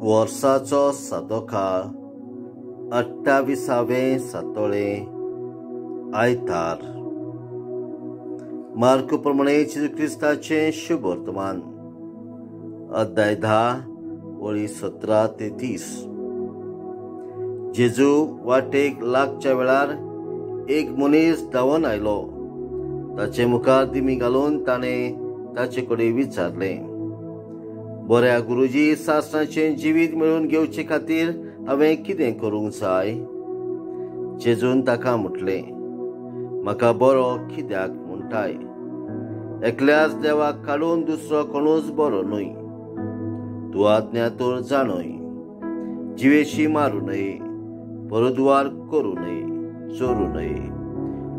वर्साचो सादोकाळ 28वें सातोळें आयतार. मार्कू प्रमाणे जेजू क्रिस्ताचें शुभ वर्तमान, अध्याय 10 वळी 17 ते 30. जेजू वाटेक लागच्या वेळार एक मनीस धांवन आयलो. ताचे मुखार दिमी घालून ताणें ताचे कडेन विचारलें, बऱ्या गुरुजी, सासणाचें जिवीत मेळोवन घेवचे खातीर हांवें कितें करूंक जाय? जेजून ताका म्हटलें, म्हाका बरो कित्याक म्हणटाय? एकल्याच देवाक काडून दुसरो कोणूच बरो न्हय. तूं आज्ञा तर जाणय, जिवेशी मारूं नये, परद्वार करूं नये, चोरूं नये,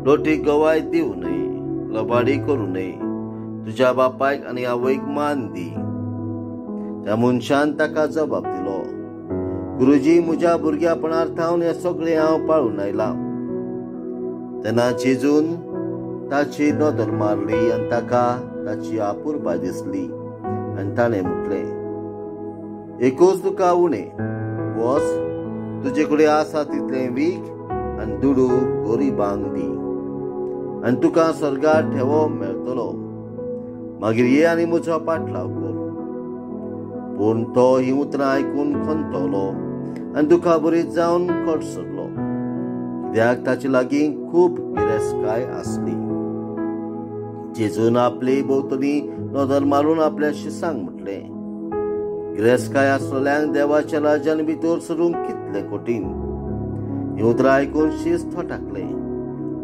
लोटीक गवाय दिवं नये, लबाडी करूं नये, तुज्या बापायक आनी आवयक मान दी. त्या मनशान ताका जबाब दिलो, गुरुजी, म्हज्या भुरग्यापणार थावन हें सगळें हांव पाळून आयलां. तेन्ना जेजून ताची नदर मारली आनी ताका ताची आपुरबाय दिसली आनी ताणें म्हटलें, एकूच तुका उणें, वच तुजे कडेन आसा तितलें वीक आनी दुडू गरिबांक दी आनी तुका स्वर्गार ठेवो मेळटलो. मागीर ये आनी म्हजो पाटलाव कर. पूण तो हीं उतरां आयकून खंतलो आनी दुखाभरीत जावन कडसरलो, कित्याक ताचे लागीं खूब गिरेस्तकाय आसली. जेजून आपले भोंवतणी नदर मारून आपल्या शिसांक म्हटलें, गिरेस्तकाय आसलेल्यांक देवाच्या राज्यान भितर सरूंक कितलें कठीण. हीं उतरां आयकून शीस थटाकलें.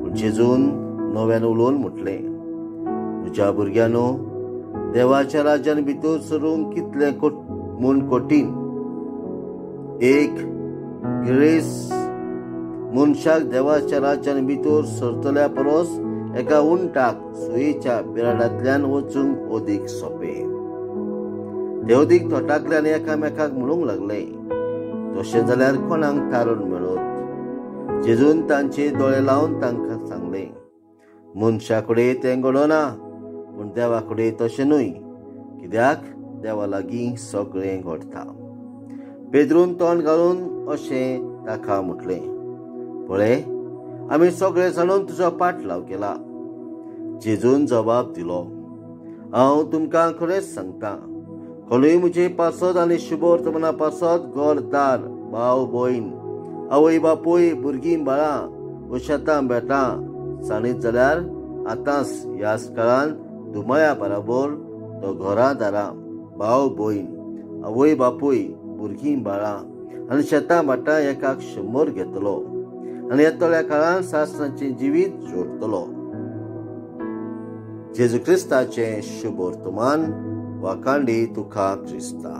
पूण जेजून नव्यान उलोवन म्हटलें, म्हज्या भुरग्यांनो, देवाच्या राज्यान भितर सरूंक कितलें म्हूण कठीण. एक गिरेस्त मनशाक देवाच्या राज्यान भितर सरतल्या परस एका उंटाक सुयेच्या बिराडांतल्यान वचूंक अदीक सोंपें. ते अदीक थटाकले आनी एकामेकाक म्हणूंक लागले, तशें जाल्यार कोणाक तारण मेळत? जेजून तांचे दोळे लावन तांकां सांगलें, मनशा कडेन तें घडना, पूण देवा कडेन तशें न्हय, कित्याक देवा लागीं सगळें घडटा. पेद्रून तोंड घालून अशें ताका म्हटलें, पळय, आमी सगळे जाणून तुजो पाटलाव केला. जेजून जबाब दिलो, हांव तुमकां खरेंच सांगता, कोणूय म्हजे पासत आनी शुभ वर्तमाना पासत घर दार, भाव भयण, आवय बापूय, भुरगीं बाळां व शेतां बेटां सांडीत जाल्यार आतांच ह्याच काळान दुमया बराबर तो घरां दारां, भाव भयण, आवय बापूय, भुरगीं बाळां आनी शेतां भाटां एकाक 100 घेतलो आनी येतल्या काळान सासणाचें जिवीत जोडटलो. जेजू क्रिस्ताचें शुभ वर्तमान. वाखांडी तुका क्रिस्ता.